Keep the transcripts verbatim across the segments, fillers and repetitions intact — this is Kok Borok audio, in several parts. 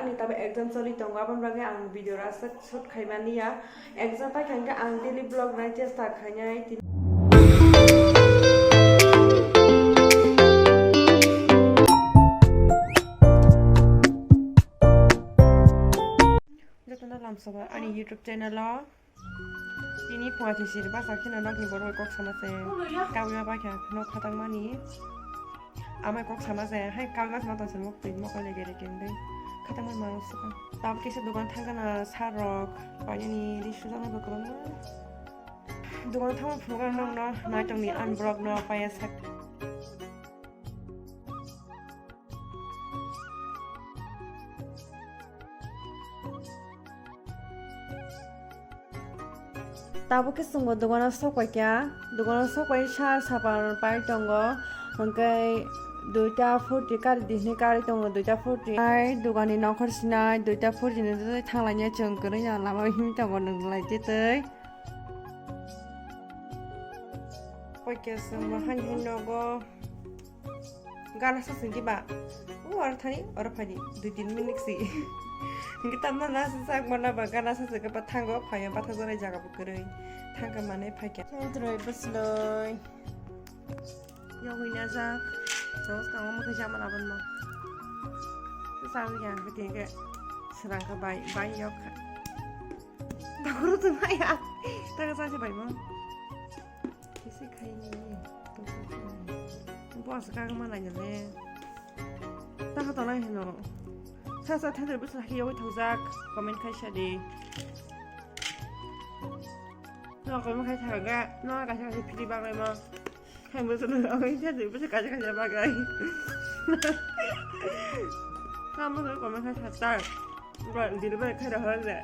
Ani tabe exam choli tongo, aboni bagwi ang video rasa shoot khaimani ya. Exam paikha hwnkhe ang daily vlog nai chesta khainai. Jotono lamsogo ani YouTube channel o. Tini phunga sisir basa kheno nokni borok kok sama se. Kawi ma bakha nok khatang mani. Amai kok sama se. Hai kawi ma sama tong se mok twi mok le gere kendai. Khatang mani ma suka. Tab kisa dogan thangana sarok. Paini ri sujana bo kwbangma. Dogan thangma phunga nokno naitongni an borok no paya sak. Tabuk khe chwngbo dogano sokpai kha, dogano sokpai sa sapan pai tongo, hwnkhe duita forty kari di hinwi kari tongo, duita forty. Ai dogani nokhor sinai duita forty ni thanglaina chwng kwrwngya lama himwi tongo nwng lai tei tei. Paikha chwngbo hani hai nogo. Gana sasing kiba. O aro thani oro phaidi dui tin minute si. Hingke tamna na sak mana ba gana sasing kiba thango phaiya batha jora jaga bo kwrwi. Thangka mane phaikha. Thang troi bwsloi. Yogwi na jak. Jawos kamo mokhe jama laban mo. Sa sa ya hingke serang ka bai bai yok. Bakuru tu maya. Taga sa se bai mo. Kisi khai ni. Bo asa kagama nai nale. Taha tonai hino. Sa sa thadre bwsa hai yawi thaujak. Comment khai sa di. No comment khai thaga. No kaisa kaisa free bang lai ma. Khai bwsa no comment khai di bwsa kaisa kaisa bagai. Kamu no comment khai thak tar. Ba dil ba khai da hol da.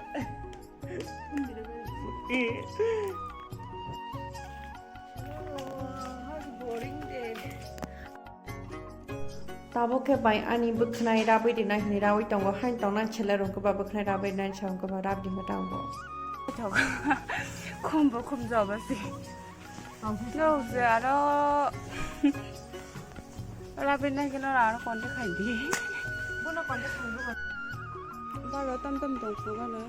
Tabuk khe bai ani bwkhwnai rabwi rina hinwi rawi tongo, hain tongna chwla rwngkhe ba bwkhwnai rabwi rina hinwi sa rwngkhe ba rab di hwnwi tongo. Khum bo khum joba se. No se aro. Ola bini khe no aro contact khai di. Bono contact khai di. Balo tam tam tong phuru gana.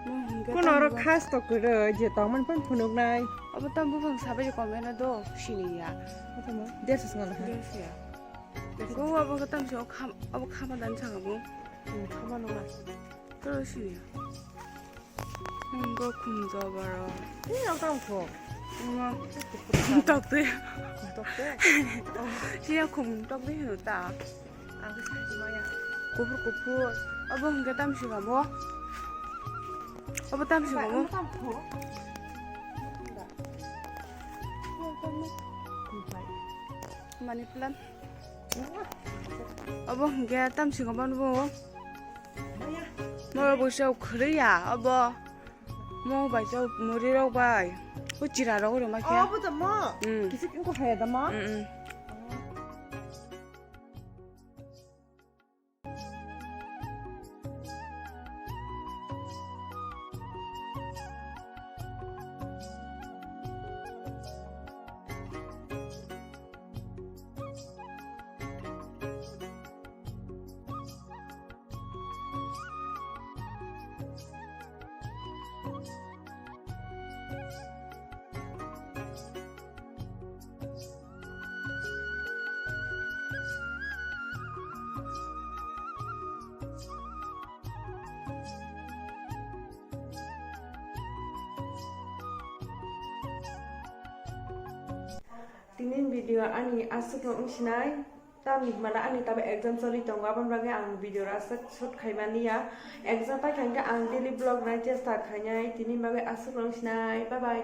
Mo hingke. Kuno tam oro bo khas to kwrwi je tongmani phano phunuknai. Abo tam buphang sabai je kome na do sini ya. Abo tamo dersa swngo na. Dersa ya. Go abo khe tam se o kham, abo khama dan sanga bo. Hmm, khama nungna. To sini ya. Nunggo khum jobaro. Ni rok tang kho. Nunggo khum tok twi. Khum tok twi. Siya khum tok twi hino ta. Ang khe sai maya. Kuphur kuphur. Abo hingke tam si kamo. Abo tam si kamo. Tam kho. Money plant. Abo hingke tam si kamo bo. Moro bo se khwrwi ya abo. Mo bai chao muri rok bai. O chira rok rw ma khe. Oh, abo to mo. Mm. Kisi ko haya da mo. Mm, mm. Tini video ani aswk no wngsinai. Tamni hwnba ani tabe exam choli tongo, aboni bagwi ang video rasa shoot khaimani ya. Exam paikha hwnkhe ang daily vlog nai chesta khainai. Tini bagwi aswk no wngsinai. Bye bye.